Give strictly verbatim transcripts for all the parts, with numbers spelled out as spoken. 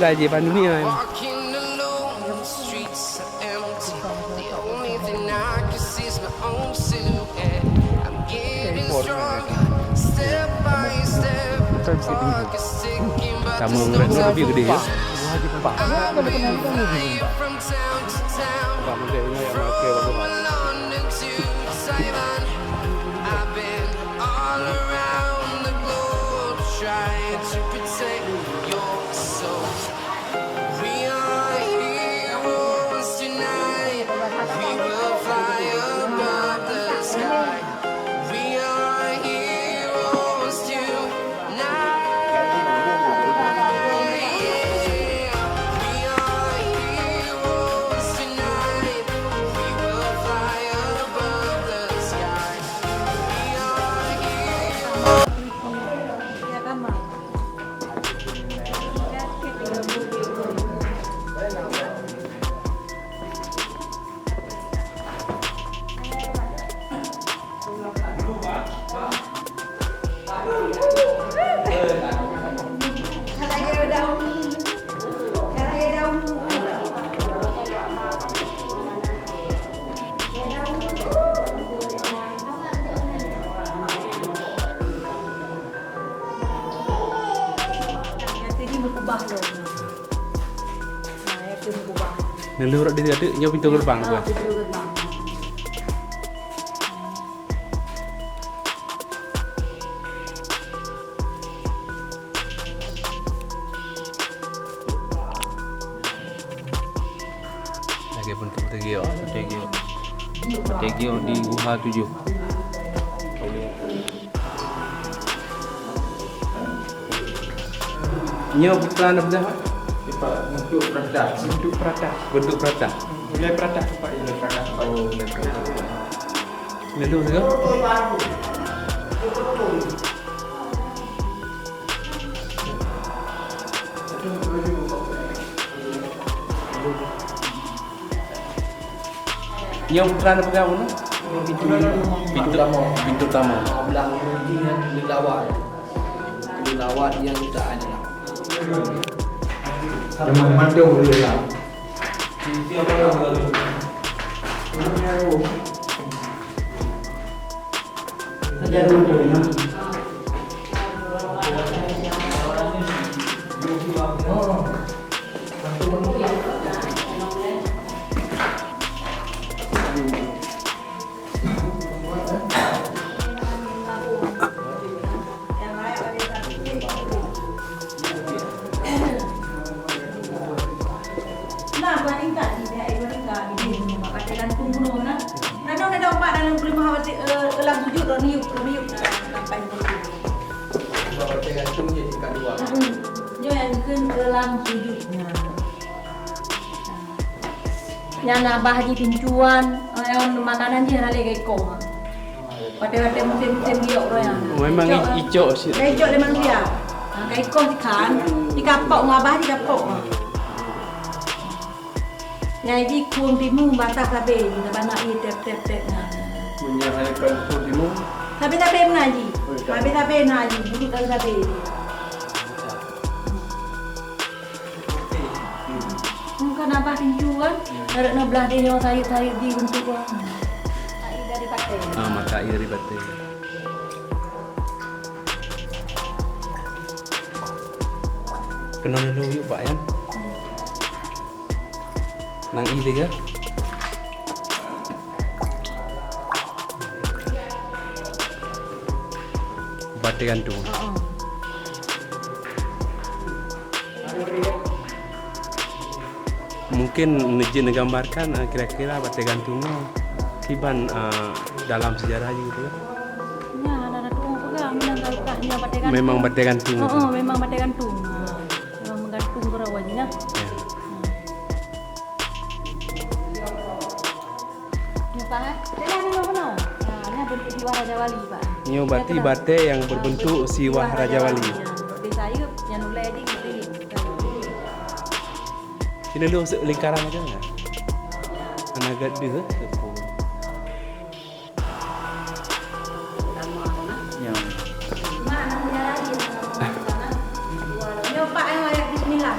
Aja pandemi ai. Walking alone, the streets are empty. The only thing I can see is my own silhouette. I'm getting stronger, step by step. The clock is ticking, but there's no time to stop. I've been flying from town to town, from London to Taiwan. I've been all around the globe trying to protect your soul. We are heroes tonight. We will fly above the sky. We are heroes tonight. Yeah. We are heroes tonight. We will fly above the sky. We are heroes. Jadi berubah loh. Nah, ya, tu berubah. Lalu rak di situ, nyoe pintu gerbang tu. Ah, pintu gerbang. Lagèe bentuk batèe giok, batèe giok. Batèe giok di Guha Tujoh. Nyoe peue keuran peugah, Pak? Bentuk peratah. Bentuk peratah. Bentuk peratah. Ulèe peratah, Pak. Ulèe peratah. Oh, ulèe peratah. Lalu tu? Nyoe peue keuran peugah bunoe? Pintu, pintu, pintu tamu. Blang uji nyan lelawat. Lelawat nyang tak ada. Teman mandum lelawat. Nah, dua tingkat, di pihak dua tingkat, di sini, mak, pakai gantung bunoe, nah. Nah, nah, nah, mak, dalam rumah, eh, lam sujud, dah niup, dah niup, nah, sampai sini. Sebab pakai gantung je tingkat dua. Hmm. Nyoe nyang keu lam sujud, nah. Nyan abah jih pincuan, eh, makanan jih hana lé ka ikoh. Watèe-watèe musém-musém giok roh nyan. Memang icok, icok sih. Icok lé manusia. Ha, ka ikoh kan, dikapok ngon abah dikapok. Nyan jih khueng timu bataih sabé, nyan bak na ié tép-tép-tép nyan. Meunyo hana kon khueng timu? Sabé-sabé meunan jih. Oh, iya. Sabé-sabé na jih, bulut sabé-sabé jih. Bukan abah tinju kan? Taruh na blah dia nyawa sayup-sayup di bentuk tu. Mata air dari batai. Ah, mata air dari batai. Kena dulu yuk, Pak, ya. Nang i tiga. Batèe gantung. Heeh. Mungkin neujeuet neugambarkan, eh, kira-kira batèe gantung nyoe kiban, eh, dalam sejarah jih gitu ya. Nyan, hana tu'oh peugah, memang ka leupah nyoe batèe gantung. Memang batèe gantung. Heeh, memang batèe gantung. Ha, memang meugantung keurawa jih nyan. Ya. Nyoe, Pak, eh? Tengah ni, Pak, mana? Nah, ni bentuk jiwa Raja Wali, Pak. Nyoe berarti batèe yang berbentuk siwah Raja Wali. Ya, seperti sayup, yang ulai di gitu. Sini dulu se-, lingkaran aja ya. Anak gadis, eh, sepuluh. Ya. Nyoe, Pak, eh, ayat bismillah.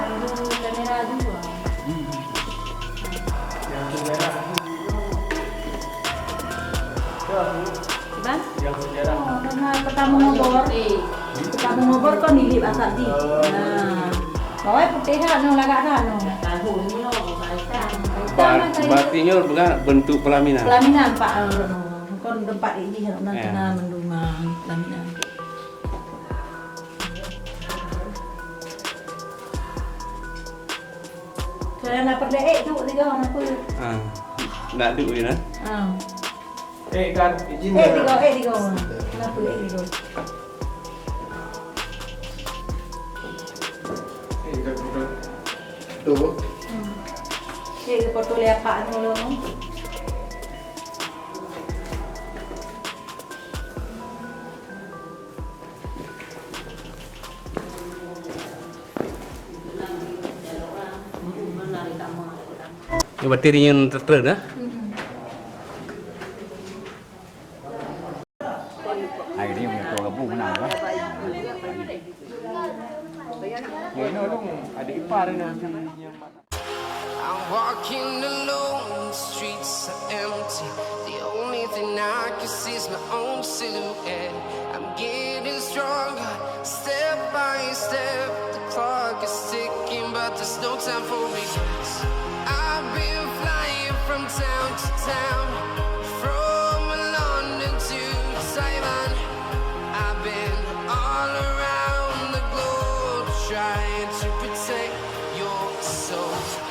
Iban? Yang sejarah. Oh, karena pertama ngobor. Pertama ngobor kan dilip asap di. Nah. Bawai putih dah, no, lagak dah, no. Tahun ni, no, kaitan. Ba-, berarti nyoe bukan bentuk pelaminan. Pelaminan, Pak. Ah, no. Kon tempat ini, nak Ya. Kena mendungan pelaminan. Kalau nak perdeek tu, tiga orang apa? Ah. Nak duk je, nah? Ah. Eh, kan, izin Eh, dia. Tiga, eh, tiga orang. Kenapa, eh, tiga? Eh, dah budak. Tu. Hmm. Eh, dia foto lé apak ni dulu. Ni berarti dia yang tertera dah? Hmm. Hari ni punya tuan gabung menang lah. Ni, ni, ni, adik ipar ni. I'm walking alone, the streets are empty. The only thing I can see is my own silhouette. I'm getting stronger, step by step. The clock is ticking, but there's no time for regrets. I've been flying from town to town, from London to Taiwan. I've been all around the globe trying to protect your soul.